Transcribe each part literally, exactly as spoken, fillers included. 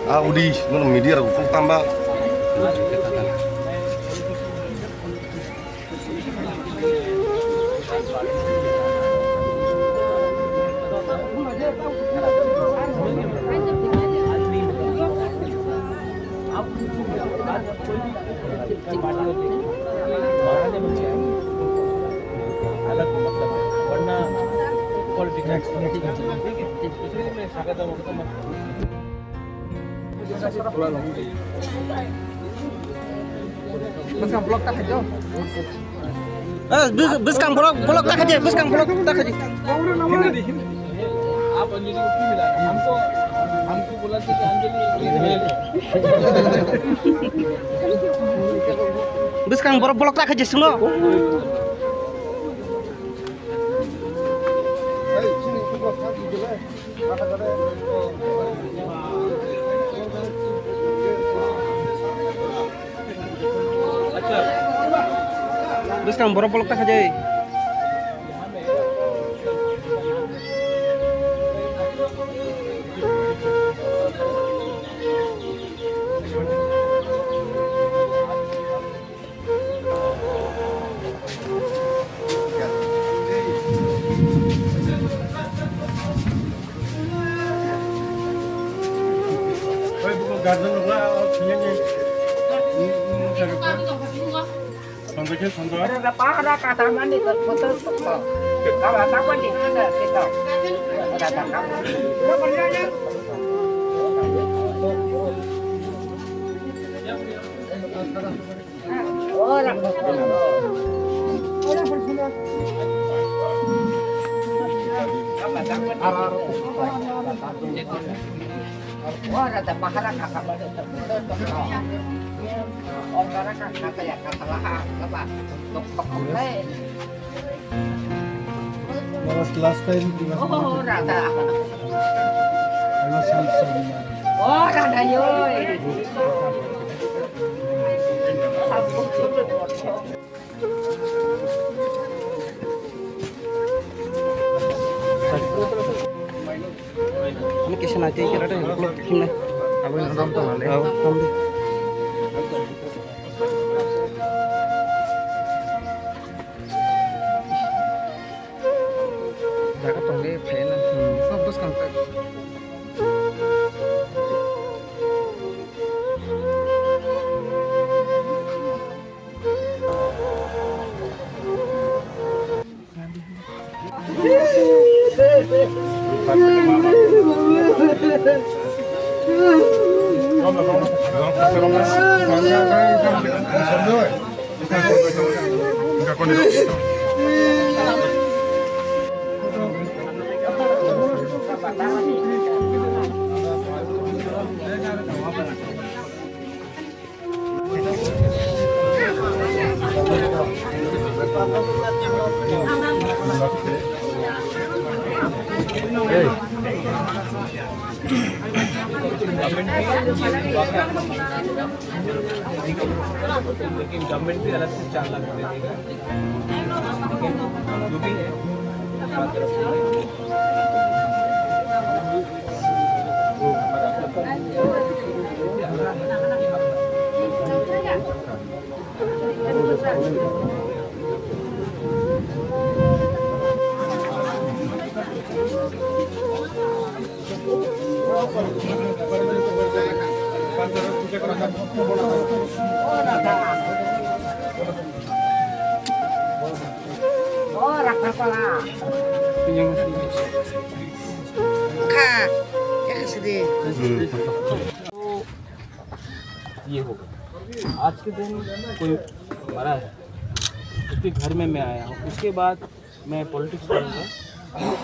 Ah, udi, nono media rok kok tamba. Bwskang block ta khaidi. Eh, bwskang block, block ta khaidi, bwskang block ta khaidi. Bwskang borok block ta khaidi swngo. Bwskang borok bolok ta khaidi. Last, last time, last time. Oh, Radha. I was handsome. Oh, Radha, yoi. Ini kisah nanti kira deh, belum bikin deh. Abang nonton tuh, Ale. Oh, nanti. Jaga tong le, phaina. Hmm. Sok bwskang tak. लेकिन गवर्नमेंट भी अलग से चार लाख दे देगा। जो भी है, हमारी तरफ से Kha, ya sidi. ये होगा। आज के दिन कोई मरा है, उसके घर में मैं आया हूँ, उसके बाद मैं पॉलिटिक्स करूँगा।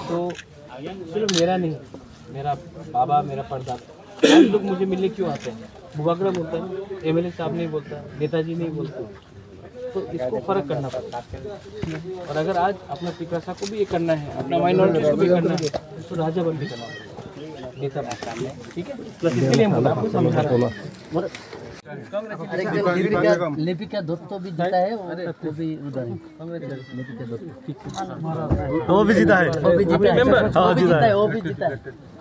तो सिर्फ मेरा नहीं, मेरा बाबा, मेरा परदादा, हम लोग मुझे मिलने क्यों आते हैं? बुबागरा बोलता है, एमएलए साहब नहीं बोलता, नेताजी नहीं बोलता। तो इसको फर्क करना पड़ता है। और अगर आज अपना तिकरासा को भी ये करना है, अपना माइनॉरिटीज को भी करना है, तो राजा बन के करना पड़ेगा, नेता बन के। ठीक है, बस इसके लिए हम बोला, आपको समझा रहा हूँ। अरे, लिपिका, लिपिका दत्त भी जीता है, वो, वो भी उधर है। लिपिका दत्त। वो भी जीता है। वो भी जीता है। हाँ, वो भी जीता है। जीता है, वो भी जीता है।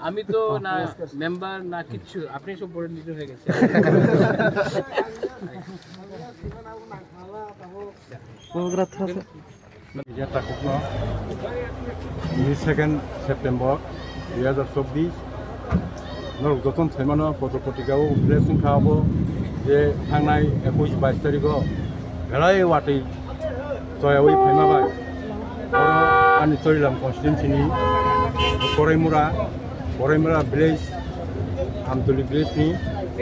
আমি তো না মেম্বার না কিচ্ছু, আপনি সব পড়ে নিতে হয়ে গেছে। Nijak takhukno, ni second September dui hazar chobbish, norok jotono saimano, potro potrikao press wngkha abo je thangnai ekush bais tarikgo belai watwi choyaui phaima bai. Oro ani Chorilam constituency ni Koraimura, Koraimura village, Amtuli village ni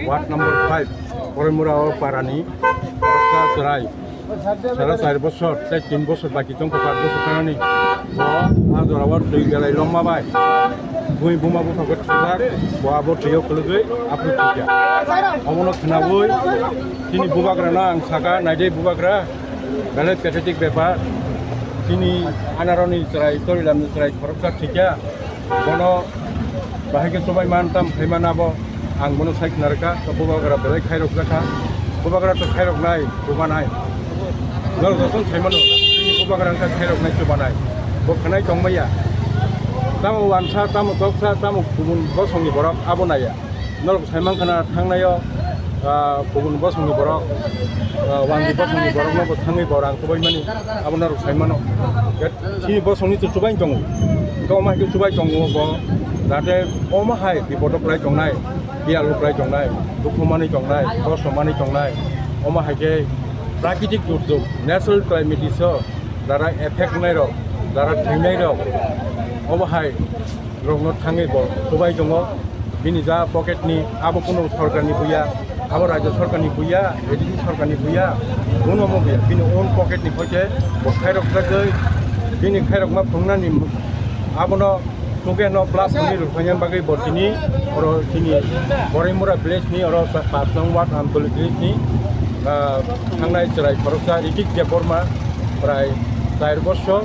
ward number five, Koraimura o para ni Chwrai. Sara char bosor, tei tin bosor baki tongkha, paanch bosor thangnani. Bo a jora o twi belai longma bai. Bui buma bupha bo thwijak, bo abo twi o kwlwgwi aphuru thwikha. Omono khwnaui chini bubagrano ang sakha, "Naidi bubagra, belai pathetic bepar. Chini anaroni chwrai, Chorilamni chwrai khoroksa thwikha." Bono bahai khe chubai man tam khai man abo ang bono sai khna rwkha, to bubagra belai khairok jakha, bubagra to khairok nai, buba nai. Norok jotono sai mano, chini bubagra wngkha khairok nai, chuba nai. Bo khwnai tong maya. Tamo wansa, tamo toksa, tamo kubun bosongni borok abo naiya. Norok sai mankha na thangnaio, ah, kubun bosongni borok, ah, wangdi bosongni borokno bo thangwi bo rang kubai mani, abo norok sai mano. Chini bosongni to chubai tongo. Hwnkhe omo hai khe chubai tongo bo, jate omo hai bipodo kwlai tongnai, biyalo kwlai tongnai, dukhu manwi tongnai, kosto manwi tongnai. Omo hai khe prakitik durjog, natural calamity so, jara effect wngnai rok, jara thwinai rok, omo hai rokno thangwi bo chubai tongo. Bini ja pocket ni abo kunu sorkar ni buya, abo rajya sorkar ni buya, A D C sorkar ni buya, kuno omo buya. Bini own pocket ni hoite bo khairok jagwi, bini khairokma phungnani abono tuge no plus ni rwphaiya bagwi bo tini oro chini Koraimura village ni oro sa-, pas nong ward Amtoli village ni, ah, thangnai chwrai khoroksa Ritik Debbarma prai char bosor,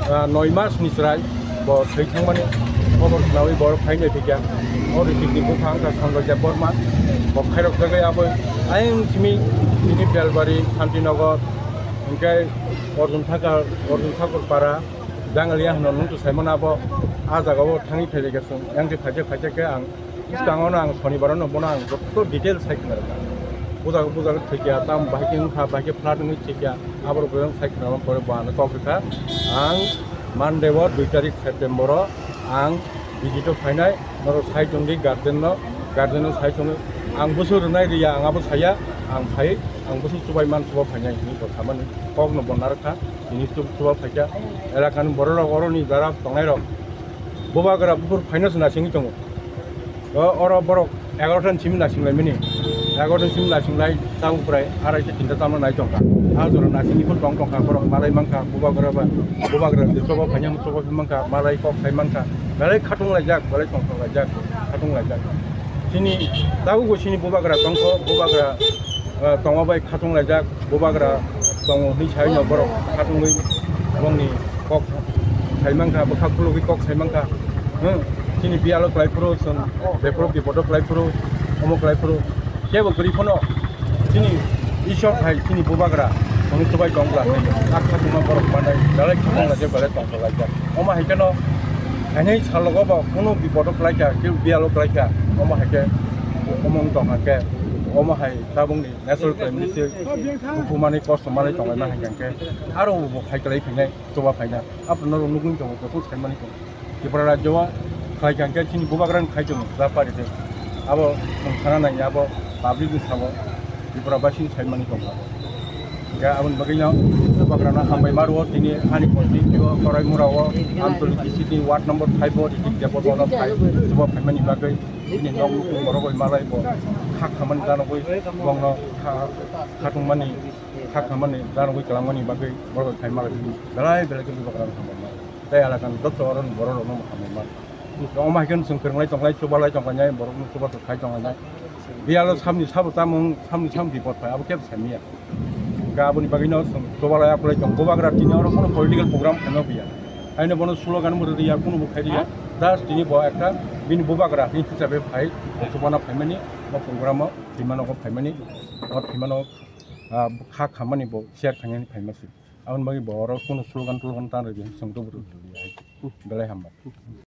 ah, noi mas ni chwrai. Bo thwi thangmani khobor khnaui borok phainai thwikha. O Ritik ni bupha wngkha Sanjoy Debbarma. Bo khairok jagwi abo ayang simi tini Belbari, Santinagar, hwnkhe Arjun Thakur, Arjun Thakur para, Jangalia hwnwi nwng to saimano abo. A jagao thangwi phailai khe chwng yang khe phaikhe phaikhe khe ang bwskango no ang Sonibaro no bono ang joto detail sai khna rwkha. Bujak bujak thwikha, tam bahai khe wngkha, bahai khe flat wngwi thwikha, aborok bo sai khna rwkha, pore bo ano kok rwkha. Ang Monday o dui tarik September o ang visit o phainai, norok sai tongdi guardian no, guardian no sai tongwi ang bwswk rwnai rwya ang abo saya, ang phai, ang bwswk chubai man chuba phainai hinwi bo samani kok no bo narwkha, tini chuba phaikha. Elaka ni borok rok, oroni jara tongnai rok, bubagra buphuru phaina se nasingwi tongo. O, oro borok egaroh ta ni simi nasing laimani. Egaroh ta ni simi nasing lai, tabuk prai arai ta tinta tamo nai tongkha. A jora nasingwi phuru tong tongkha, borok malai mankha, bubagra ba, bubagra je choba phaina choba phi mankha, malai kok khai mankha. Belai khatung laijak, belai tong tong laijak, khatung laijak. Chini tabukbo chini bubagra tongkho, bubagra, eh, tongma bai khatung laijak, bubagra tongo hinwi sai no borok khatungwi bongni kok sai mankha, bwkha khulugwi kok sai mankha. Hmm, chini biyalo kwlai phuru chwng, bephuru bipodo kwlai phuru, omo kwlai phuru, kebo kwrwi phano chini Ishwar hai chini bubagra tongwi chubai tong bwla hinwi a khatungma borok manai belai khatung laijak, belai tongthok laijak. Omo hai kheno hainai salogo bo kunu bipodo kwlai kha, kebo biyalo kwlai kha, omo hai khe omo wng tong kha khe, omo hai tabukni natural calamity se buphumani kosto manwi tonglaima hai khe aro bo hai kwlai phinai. Chuba phaina, aphuru norok nugwi tongo, joto saimani tongo. Tripura rajyo o khlai kha hwnkhe chini bubagrani khai tongo, ja pari de. Abo chwng sana nai, abo public ni sabo Tripura basi ni saimani tongo. Hwnkhe aboni bagwi no bubagrano hambai ma rwo, tini ani constituency o Koraimura o Amtoli D C ni ward number five o Ritik Debbarma no phai, chuba phaimani bagwi bini nok nukhung borok bai malai bo kha khamani janogwi bongno kha, khatungmani, kha khamani janogwi kwlangmani bagwi borok bai phai malai belai belai khe bubagrano hambai ma. Tei elakani joto oro ni borok rok no hambai ma. Omo hai khe chwng kwrwng lai tong lai, chuba lai tong lai, borok no chuba khai tong lai. Biyalo samni sabo chamung, samni sam bipot phai, abo kebo sai manya. Ga aboni bagwi no chwng chuba lai akulai tong. Bubagra tini oro kono political program khaima buya. Haino bono slogan bo rwya, kuno bo khai rwya. Just tini bo ekta bini bubagra hini hisabe phai, chuba na phaimani. O program o thwimano kok phaimani, o thwimano, ah, kha khamani bo share khainani phaimasi. Aboni bagwi bo oro kunu slogan tlogan ta rwdi, chwng to bwrwi rwdi hai. Belai hambai.